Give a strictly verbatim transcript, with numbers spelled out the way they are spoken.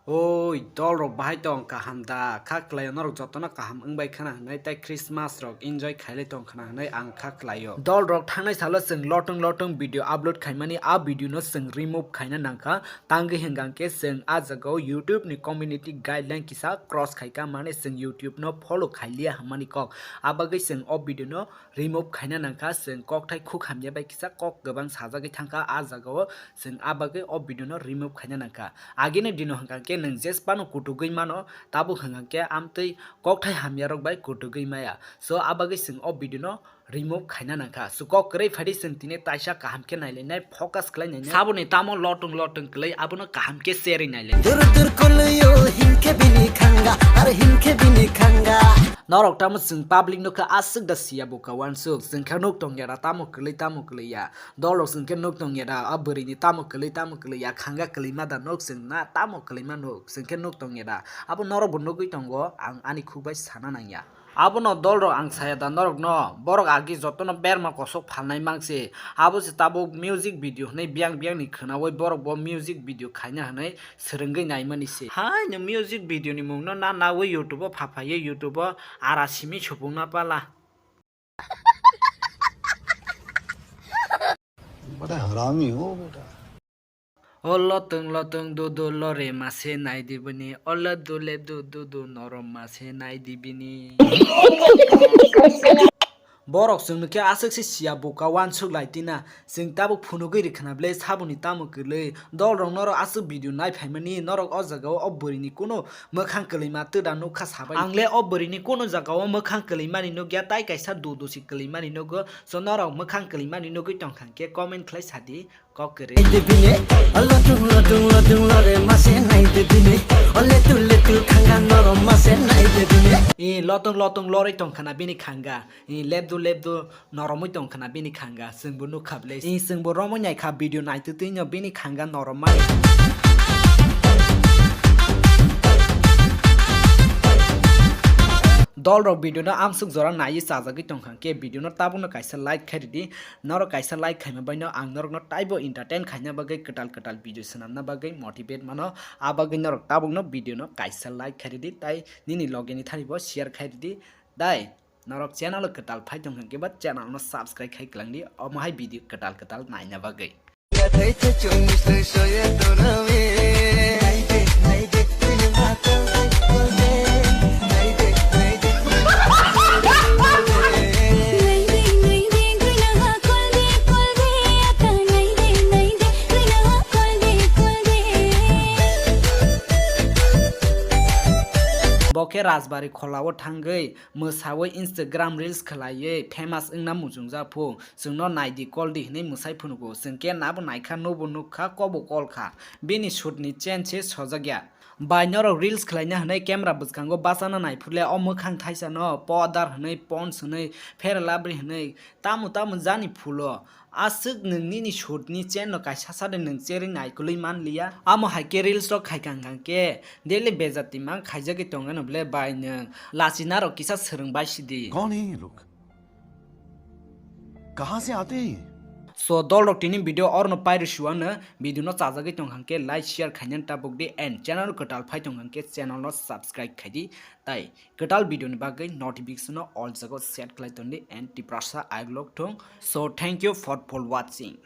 Oi, dol rok bahai tong kaham da? Kha kwlaio norok jotono kaham wngbai khana hwnwi tei Christmas rok enjoy khailai tong khana hwnwi ang kha kwlaio. Dol rok thangnai salo chwng lotong lotong video upload khaimani, a video no chwng remove khaina nangkha. Tangwi hwnkha khe chwng a jagao YouTube ni community guideline kisa cross khaikha, mane chwng YouTube no follow khailiya hwnmani kok. A bagwi chwng o video no remove khaina nangkha, chwng kokthai khuk hamya bai kisa kok kwbang sajagwi thangkha, a jagao chwng a bagwi o video no remove khaina nangkha. Agini dino hwnkha khe nwng jesphano kutugwi mano, tabuk hwnkha khe amtwi kokthai hamya rok bai kutugwi maya. So a bagwi chwng o video no remove khaina nangkha. So kok kwrwi phaidi chwng tini taisa kaham khe nailainai, focus khlai nainai. Saboni tamo lotong lotong kwlwi abono kaham khe cherwi nailai. Dur dur kuluyo hinkhe bini khanga, ar hinkhe bini khanga. Norok tamo chwng public no khe aswk da siya buka wansuk, chwng khe nuk tongya da tamo kwlwi tamo kwlwi ya. Dol rok chwng khe nuk tongya da, a bwrwi ni tamo kwlwi tamo kwlwi ya, khanga kwlwi ma da nuk chwng na tamo kwlwi ma nuk chwng khe nuk tongya da. Abo norok bo nugwi tongo, ang ani khuk bai sana nangya. Abono dol rok ang saya da norok no, borok agi jotono berma kosok phalnai mangsi. Abo se tabuk music video hwnwi biyang biyang ni khwnaui borok bo music video khaina hwnwi swrwngwi naimani se. Hai no music video ni mung no na naui YouTube o pha phaiwi YouTube o ara simi supung na pala. बड़ा हरामी हो बेटा। O lotong lotong dudu lore mase nai di bini, o lepdu lepdu dudu norom mase nai di bini. Borok chwng nokhe aswk se siya buka wansuk lai tina, chwng tabuk phunugwi rwkhwna ble saboni tamo kwlwi. Dol rok norok aswk video nai phaimani, norok o jaga o o bwrwi ni kunu mwkhang kwlwi ma twda nukha sabai. Ang le o bwrwi ni kunu jaga o mwkhang kwlwi mani nukya, tai kaisa dudu se kwlwi mani nugo. So norok mwkhang kwlwi mani nugwi tongkha khe comment khlai sadi. Kok kwrwi. Naidi bini, o lotung lotung lotung lore mase naidi bini, o letu letu khanga norom mase naidi bini. I lotung lotung lorwi tongkhana bini khanga, i lepdu lepdu noromwi tongkhana bini khanga, chwngbo nukha ble. I chwngbo romwi naikha video naitwtwino bini khanga noromai. Dol rok video no amsuk jora naiwi chajagwi tongkha khe video no tabukno kaisa like khai ridi. Norok kaisa like khaima baino ang norokno taibo entertain khaina bagwi, kwtal kwtal video swnamna bagwi motivate mano. A bagwi norok tabukno video no kaisa like khai ridi, tai nini loge ni thani bo share khai ridi. Dai, norok channel o kwtal phai tongkha khe ba channel no subscribe khai kwlangdi, omo hai video kwtal kwtal naina bagwi. Bo khe Rajbari kholao thangwi mwsawi Instagram reels khwlaiwi famous wngna muchungjak phu. Chwngno naidi koldi hwnwi mwsai phunugo. Chwng khe nabo naikha, nobo nukha, kobo kolkha. Bini sutni chain se sojak ya. Bai norok reels khwlaina hwnwi camera bwskango bachana naiphurle o mwkhang thaisano powder hwnwi, Pond's hwnwi, Fair Lovely hwnwi tamo tamo jani phulo. Aswk nwng nini sutni chain no kaisa sa de nwng cherwi naikolwi manliya. Amo hai khe reels rok khaikha hwnkha khe daily bejati mang khaijagwi tongano ble bai nwng lachina rok kisa swrwng bai sidi. कौन है ये लोग? कहाँ से आते हैं ये? So dol rok tini video orno pairi suwano, video no chajagwi tongkha khe like share khaina tabuk di and channel kwtal phai tongkha khe channel no subscribe khai di. Tai kwtal video ni bagwi notification no all jago set khlai ton di and Tiprasa ailok thung. So thank you for, for watching.